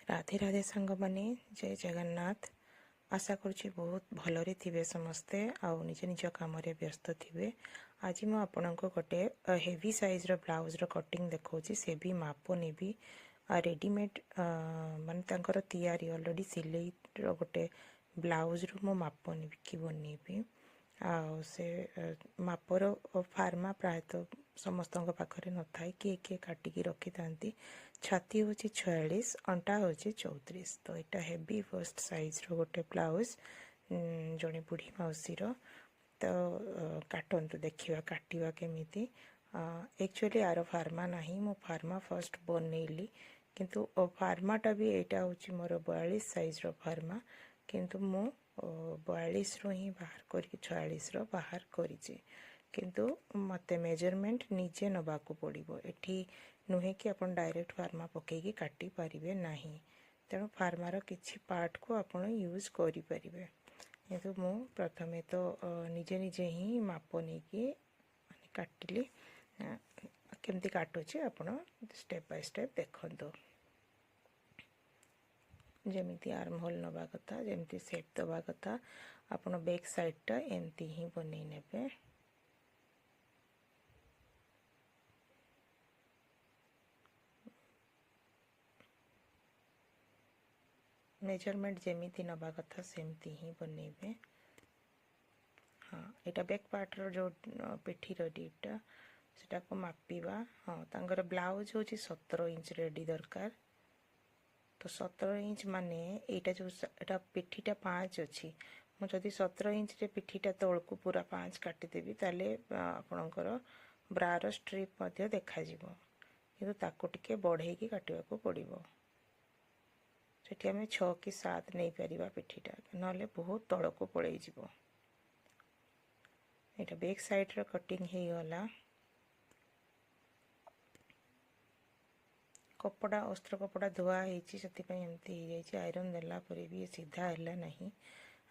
ରାଧେ ରାଧେ ସାଙ୍ଗମାନେ, ଜୟ ଜଗନ୍ନାଥ। ଆଶା କରୁଛି ବହୁତ ଭଲରେ ଥିବେ ସମସ୍ତେ ଆଉ ନିଜ ନିଜ କାମରେ ବ୍ୟସ୍ତ ଥିବେ। ଆଜି ମୁଁ ଆପଣଙ୍କୁ ଗୋଟେ ହେଭି ସାଇଜ୍ର ବ୍ଲାଉଜ୍ର କଟିଂ ଦେଖାଉଛି। ସେ ବି ମାପ ନେବି, ରେଡ଼ିମେଡ଼୍ ମାନେ ତାଙ୍କର ତିଆରି ଅଲରେଡ଼ି ସିଲେଇର ଗୋଟେ ବ୍ଲାଉଜ୍ରୁ ମୁଁ ମାପ ନେଇକି ବନେଇବି। ଆଉ ସେ ମାପର ଫାର୍ମା ପ୍ରାୟତଃ ସମସ୍ତଙ୍କ ପାଖରେ ନଥାଏ, କିଏ କିଏ କାଟିକି ରଖିଥାନ୍ତି। ଛାତି ହେଉଛି 46, ଅଣ୍ଟା ହେଉଛି 34। ତ ଏଇଟା ହେଭି ଫର୍ଷ୍ଟ ସାଇଜ୍ର ଗୋଟେ ବ୍ଲାଉଜ୍ ଜଣେ ବୁଢ଼ୀ ମାଉସୀର। ତ କାଟନ୍ତୁ, ଦେଖିବା କାଟିବା କେମିତି। ଆକ୍ଚୁଆଲି ଆର ଫାର୍ମା ନାହିଁ, ମୁଁ ଫାର୍ମା ଫର୍ଷ୍ଟ ବନେଇଲି, କିନ୍ତୁ ଫାର୍ମାଟା ବି ଏଇଟା ହେଉଛି ମୋର 42 ସାଇଜ୍ର ଫାର୍ମା, କିନ୍ତୁ ମୁଁ 42ରୁ ହିଁ ବାହାର କରିକି 46ର ବାହାର କରିଛି। କିନ୍ତୁ ମୋତେ ମେଜରମେଣ୍ଟ ନିଜେ ନେବାକୁ ପଡ଼ିବ, ଏଠି ନୁହେଁ କି ଆପଣ ଡାଇରେକ୍ଟ ଫାର୍ମା ପକାଇକି କାଟି ପାରିବେ ନାହିଁ। ତେଣୁ ଫାର୍ମାର କିଛି ପାର୍ଟକୁ ଆପଣ ୟୁଜ୍ କରିପାରିବେ, କିନ୍ତୁ ମୁଁ ପ୍ରଥମେ ତ ନିଜେ ନିଜେ ହିଁ ମାପ ନେଇକି ମାନେ କାଟିଲି। କେମିତି କାଟୁଛି ଆପଣ ଷ୍ଟେପ୍ ବାଇ ଷ୍ଟେପ୍ ଦେଖନ୍ତୁ। ଯେମିତି ଆର୍ମ ହୋଲ୍ ନେବା କଥା, ଯେମିତି ସେପ୍ ଦେବା କଥା, ଆପଣ ବ୍ୟାକ୍ ସାଇଡ଼୍ଟା ଏମିତି ହିଁ ବନେଇ ନେବେ। ମେଜରମେଣ୍ଟ ଯେମିତି ନେବା କଥା ସେମିତି ହିଁ ବନେଇବେ। ହଁ, ଏଇଟା ବ୍ୟାକ୍ ପାର୍ଟର ଯେଉଁ ପିଠିର ଡିପ୍ଟା ସେଟାକୁ ମାପିବା। ହଁ, ତାଙ୍କର ବ୍ଲାଉଜ୍ ହେଉଛି 17 ଇଞ୍ଚ ରେଡ଼ି ଦରକାର। ତ 17 ଇଞ୍ଚ ମାନେ ଏଇଟା ଯେଉଁ ଏଇଟା ପିଠିଟା 5 ଅଛି, ମୁଁ ଯଦି 17 ଇଞ୍ଚରେ ପିଠିଟା ତଳକୁ ପୁରା 5 କାଟିଦେବି ତାହେଲେ ଆପଣଙ୍କର ବ୍ରାର ଷ୍ଟ୍ରିପ୍ ମଧ୍ୟ ଦେଖାଯିବ, କିନ୍ତୁ ତାକୁ ଟିକେ ବଢ଼େଇକି କାଟିବାକୁ ପଡ଼ିବ। ସେଠି ଆମେ 6 କି 7 ନେଇପାରିବା ପିଠିଟା, ନହେଲେ ବହୁତ ତଳକୁ ପଳେଇଯିବ। ଏଇଟା ବ୍ୟାକ୍ ସାଇଡ଼୍ର କଟିଂ ହେଇଗଲା। କପଡ଼ା ଅସ୍ତ୍ର କପଡ଼ା ଧୁଆ ହେଇଛି, ସେଥିପାଇଁ ଏମିତି ହେଇଯାଇଛି। ଆଇରନ୍ ଦେଲା ପରେ ବି ସିଧା ହେଲା ନାହିଁ।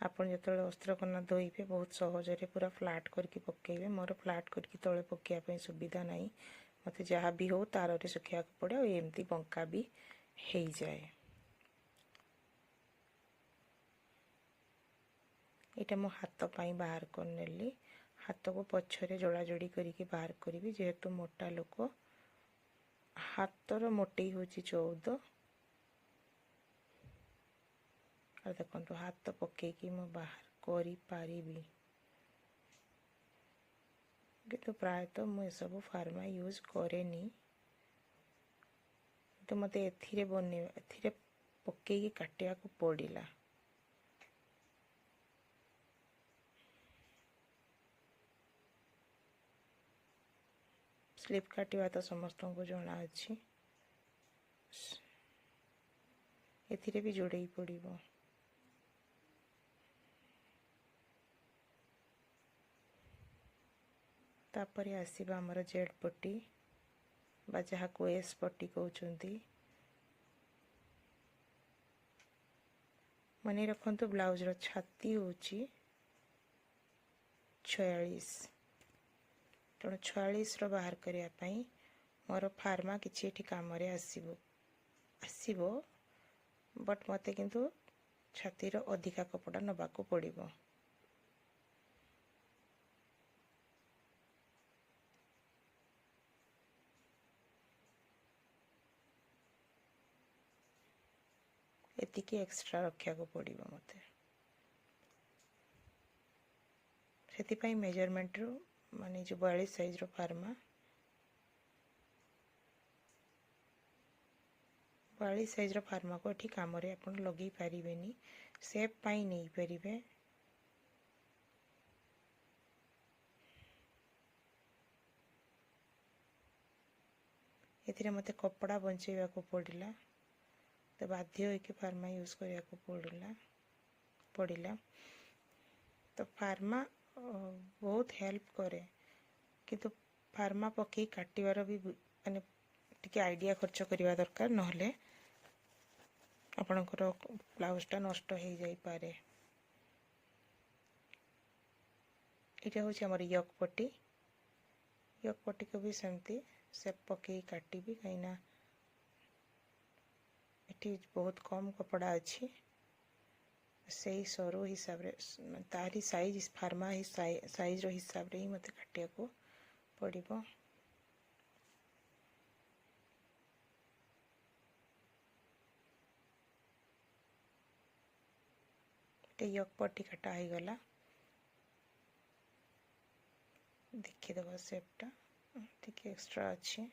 ଆପଣ ଯେତେବେଳେ ଅସ୍ତ୍ରକନା ଧୋଇବେ ବହୁତ ସହଜରେ ପୁରା ଫ୍ଲାଟ୍ କରିକି ପକାଇବେ। ମୋର ଫ୍ଲାଟ୍ କରିକି ତଳେ ପକାଇବା ପାଇଁ ସୁବିଧା ନାହିଁ, ମୋତେ ଯାହା ବି ହଉ ତାରରେ ଶୁଖେଇବାକୁ ପଡ଼େ, ଆଉ ଏମିତି ବଙ୍କା ବି ହେଇଯାଏ। ଏଇଟା ମୁଁ ହାତ ପାଇଁ ବାହାର କରିନେଲି। ହାତକୁ ପଛରେ ଯୋଡ଼ାଯୋଡ଼ି କରିକି ବାହାର କରିବି, ଯେହେତୁ ମୋଟା ଲୋକ। ହାତର ମୋଟେଇ ହେଉଛି 14। ଆଉ ଦେଖନ୍ତୁ ହାତ ପକେଇକି ମୁଁ ବାହାର କରିପାରିବି, କିନ୍ତୁ ପ୍ରାୟତଃ ମୁଁ ଏସବୁ ଫାର୍ମା ୟୁଜ୍ କରେନି। କିନ୍ତୁ ମୋତେ ଏଥିରେ ବନେଇବା, ଏଥିରେ ପକେଇକି କାଟିବାକୁ ପଡ଼ିଲା। ସ୍ଲିପ୍ କାଟିବା ତ ସମସ୍ତଙ୍କୁ ଜଣା ଅଛି, ଏଥିରେ ବି ଯୋଡ଼େଇ ପଡ଼ିବ। ତାପରେ ଆସିବା ଆମର ଜେଡ୍ ପଟି ବା ଯାହାକୁ ଏସ୍ ପଟି କହୁଛନ୍ତି। ମନେ ରଖନ୍ତୁ ବ୍ଲାଉଜର ଛାତି ହେଉଛି 46, ତେଣୁ 46ର ବାହାର କରିବା ପାଇଁ ମୋର ଫାର୍ମା କିଛି ଏଠି କାମରେ ଆସିବ, ବଟ୍ ମୋତେ କିନ୍ତୁ ଛାତିର ଅଧିକା କପଡ଼ା ନେବାକୁ ପଡ଼ିବ। ଏତିକି ଏକ୍ସଟ୍ରା ରଖିବାକୁ ପଡ଼ିବ ମୋତେ, ସେଥିପାଇଁ ମେଜରମେଣ୍ଟରୁ ମାନେ ଯେଉଁ 42 ସାଇଜ୍ର ଫାର୍ମା, 42 ସାଇଜ୍ର ଫାର୍ମାକୁ ଏଠି କାମରେ ଆପଣ ଲଗେଇ ପାରିବେନି, ସେପ୍ ପାଇଁ ନେଇପାରିବେ। ଏଥିରେ ମୋତେ କପଡ଼ା ବଞ୍ଚେଇବାକୁ ପଡ଼ିଲା, ତ ବାଧ୍ୟ ହୋଇକି ଫାର୍ମା ୟୁଜ୍ କରିବାକୁ ପଡ଼ିଲା। ତ ଫାର୍ମା ବହୁତ ହେଲ୍ପ କରେ, କିନ୍ତୁ ଫାର୍ମା ପକେଇ କାଟିବାର ବି ମାନେ ଟିକେ ଆଇଡ଼ିଆ ଖର୍ଚ୍ଚ କରିବା ଦରକାର, ନହେଲେ ଆପଣଙ୍କର ବ୍ଲାଉଜଟା ନଷ୍ଟ ହେଇଯାଇପାରେ। ଏଇଟା ହେଉଛି ଆମର ୟକ୍ ପଟି। ୟକ୍ ପଟିକୁ ବି ସେମିତି ସେପ୍ ପକେଇ କାଟିବି, କାହିଁକିନା ଏଠି ବହୁତ କମ୍ କପଡ଼ା ଅଛି। ସେଇ ସରୁ ହିସାବରେ, ତାରି ସାଇଜ୍, ଫାର୍ମା ସାଇଜ୍ର ହିସାବରେ ହିଁ ମୋତେ କାଟିବାକୁ ପଡ଼ିବ। ଏଠି ୟକ୍ ପଟି କଟା ହେଇଗଲା। ଦେଖିଦେବା ସେପ୍ଟା, ଟିକେ ଏକ୍ସଟ୍ରା ଅଛି।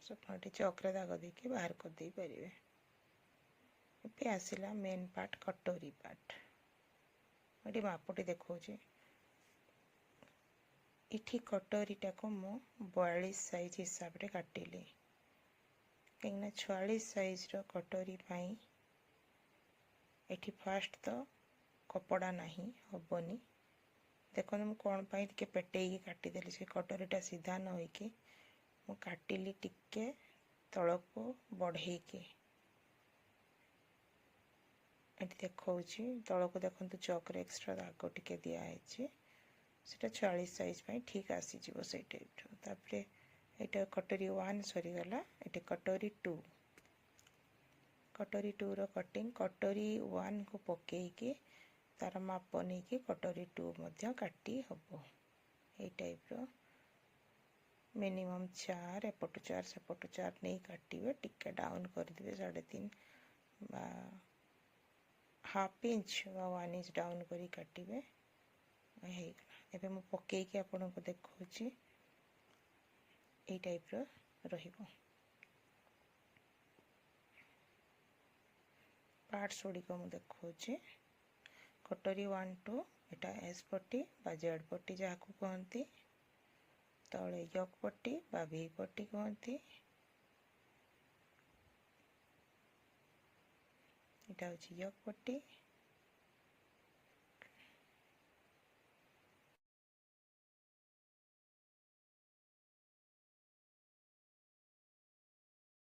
ଆପଣ ଏଠି ଚକ୍ରେ ଦାଗ ଦେଇକି ବାହାର କରିଦେଇ ପାରିବେ। ଏବେ ଆସିଲା ମେନ୍ ପାର୍ଟ, କଟୋରୀ ପାର୍ଟ। ଏଠି ମାପଟି ଦେଖାଉଛି। ଏଠି କଟୋରୀଟାକୁ ମୁଁ 42 ସାଇଜ୍ ହିସାବରେ କାଟିଲି, କାହିଁକିନା 46 ସାଇଜ୍ର କଟୋରୀ ପାଇଁ ଏଠି ଫାଷ୍ଟ ତ କପଡ଼ା ନାହିଁ, ହେବନି। ଦେଖନ୍ତୁ, ମୁଁ କ'ଣ ପାଇଁ ଟିକେ ପେଟେଇକି କାଟିଦେଲି। ସେ କଟୋରୀଟା ସିଧା ନ ହୋଇକି ମୁଁ କାଟିଲି ଟିକେ ତଳକୁ ବଢ଼େଇକି। ଏଠି ଦେଖାଉଛି ତଳକୁ, ଦେଖନ୍ତୁ, ଚକ୍ରେ ଏକ୍ସଟ୍ରା ଦାଗ ଟିକେ ଦିଆହେଇଛି। ସେଟା 46 ସାଇଜ୍ ପାଇଁ ଠିକ୍ ଆସିଯିବ ସେଇ ଟାଇପ୍ର। ତାପରେ ଏଇଟା କଟୋରୀ 1 ସରିଗଲା। ଏଠି କଟୋରୀ 2। କଟୋରୀ 2ର କଟିଂ, କଟୋରୀ 1କୁ ପକେଇକି ତାର ମାପ ନେଇକି କଟୋରୀ 2 ମଧ୍ୟ କାଟି ହେବ। ଏଇ ଟାଇପ୍ର ମିନିମମ୍ 4, ଏପଟୁ 4, ସେପଟୁ 4 ନେଇ କାଟିବେ। ଟିକେ ଡାଉନ୍ କରିଦେବେ, 3.5 ବା ହାଫ୍ ଇଞ୍ଚ ବା 1 ଇଞ୍ଚ ଡାଉନ୍ କରି କାଟିବେ। ହେଇଗଲା। ଏବେ ମୁଁ ପକେଇକି ଆପଣଙ୍କୁ ଦେଖାଉଛି। ଏଇ ଟାଇପ୍ର ରହିବ। ପାର୍ଟସ୍ ଗୁଡ଼ିକ ମୁଁ ଦେଖାଉଛି। କଟୋରୀ 1, 2। ଏଇଟା ଏସ୍ ପଟି ବା ଜେଡ଼୍ ପଟି ଯାହାକୁ କୁହନ୍ତି। ତଳେ ୟକ୍ ପଟି ବା ଭି ପଟି କୁହନ୍ତି। ଏଇଟା ହେଉଛି ୟକ୍ ପଟି।